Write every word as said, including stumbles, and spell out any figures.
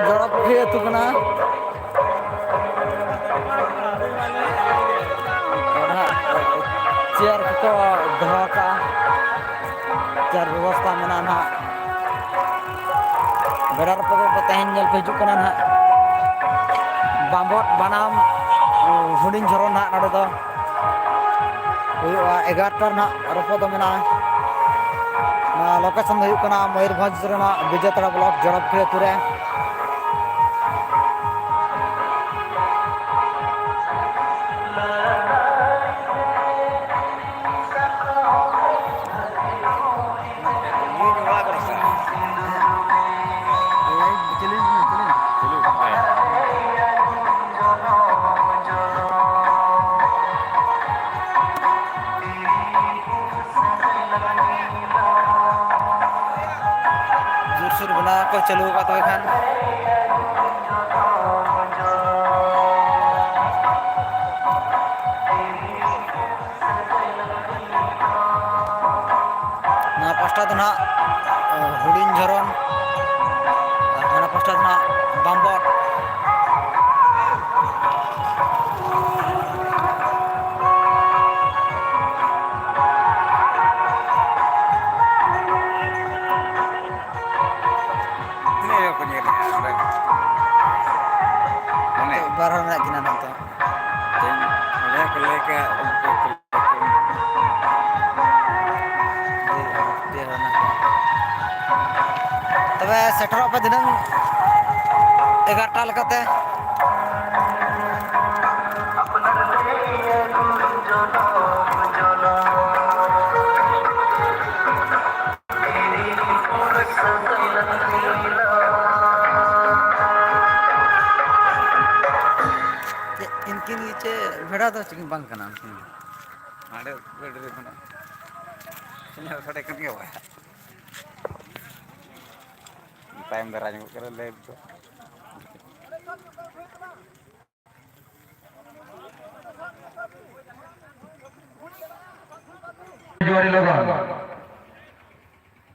ᱡᱚᱲᱟ ᱯᱩᱠᱷᱨᱤ ᱟᱹᱛᱩ ᱠᱟᱱᱟ᱾ ᱚᱸᱰᱮ ᱦᱟᱸᱜ ᱪᱮᱭᱟᱨ ᱠᱚᱠᱚ ᱫᱚᱦᱚ ᱟᱠᱟᱫᱼᱟ᱾ ᱪᱮᱭᱟᱨ ᱵᱮᱵᱚᱥᱛᱷᱟ ᱢᱮᱱᱟᱜᱼᱟ ᱱᱟᱦᱟᱜ᱾ ᱵᱮᱲᱟ ᱨᱟᱯᱟᱜ ᱠᱚ ᱛᱮᱦᱮᱧ ᱧᱮᱞ ᱯᱮ ᱦᱤᱡᱩᱜ ᱠᱟᱱᱟ ᱱᱟᱦᱟᱜ᱾ ᱵᱟᱢᱵᱚᱴ ᱵᱟᱱᱟᱢ ᱦᱩᱰᱤᱧ ᱡᱷᱚᱨᱚᱱ ᱱᱟᱦᱟᱜ ᱱᱚᱰᱮ ᱫᱚ ᱦᱩᱭᱩᱜᱼᱟ᱾ ᱮᱜᱟᱨᱚᱴᱟ ᱨᱮᱱᱟᱜ ᱨᱚᱯᱚ ᱫᱚ ᱢᱮᱱᱟᱜᱼᱟ᱾ ᱱᱚᱣᱟ ᱞᱳᱠᱮᱥᱚᱱ ᱫᱚ ᱦᱩᱭᱩᱜ ᱠᱟᱱᱟ ᱢᱚᱭᱩᱨᱵᱷᱚᱸᱡᱽ ᱨᱮᱱᱟᱜ ᱵᱤᱡᱮᱛᱟᱲᱟ ᱵᱞᱚᱠ ᱡᱚᱲᱟᱯᱩᱠᱷᱨᱤ ᱟᱹᱛᱩ ᱨᱮ᱾ ᱡᱳᱨᱥᱳᱨ ᱵᱮᱱᱟᱣ ᱠᱚ ᱪᱟᱹᱞᱩ ᱟᱠᱟᱫ ᱛᱚᱵᱮ ᱠᱷᱟᱱ᱾ ᱱᱚᱣᱟ ᱯᱟᱥᱴᱟ ᱫᱚ ᱱᱟᱦᱟᱜ ᱦᱩᱰᱤᱧ ᱡᱷᱚᱨᱚᱱ, ᱟᱨ ᱦᱟᱱᱟ ᱯᱟᱥᱴᱟ ᱫᱚ ᱱᱟᱦᱟᱜ ᱵᱟᱢᱵᱚᱴ᱾ ᱱᱤᱭᱟᱹ ᱠᱚ ᱧᱮᱞᱮᱜᱼᱟ ᱚᱸᱰᱮ᱾ ᱢᱟᱱᱮ ᱵᱟᱨ ᱦᱚᱲ ᱢᱮᱱᱟᱜ ᱠᱤᱱᱟ ᱱᱚᱛᱮ᱾ ᱛᱮᱦᱮᱧ ᱚᱸᱰᱮ ᱠᱚ ᱞᱟᱹᱭ ᱠᱮᱫ, ᱛᱚᱵᱮ ᱥᱮᱴᱮᱨᱚᱜ ᱯᱮ ᱫᱷᱤᱱᱟᱹᱝ ᱮᱜᱟᱨᱚᱴᱟ ᱞᱮᱠᱟᱛᱮ᱾ ᱪᱮᱫ ᱤᱱᱠᱤᱱ ᱜᱮ ᱪᱮᱫ ᱵᱷᱮᱲᱟ ᱫᱚ ᱪᱮᱫ ᱵᱟᱝ ᱠᱟᱱᱟ ᱩᱱᱠᱤᱱ ᱫᱚ᱾ ᱦᱟᱸᱰᱮ ᱜᱟᱹᱰᱤ ᱨᱮ ᱢᱮᱱᱟᱜᱼᱟ᱾ ᱤᱧᱟᱹᱜ ᱥᱟᱰᱮ ᱠᱟᱱ ᱜᱮᱭᱟ ᱵᱟᱭ᱾ ᱛᱟᱭᱚᱢ ᱫᱟᱨᱟ ᱧᱚᱜᱚᱜ ᱠᱟᱱᱟ ᱞᱟᱹᱭᱤᱵᱷ ᱫᱚ᱾ ᱡᱩᱣᱟᱹᱨᱤ ᱞᱚᱜᱚᱱ᱾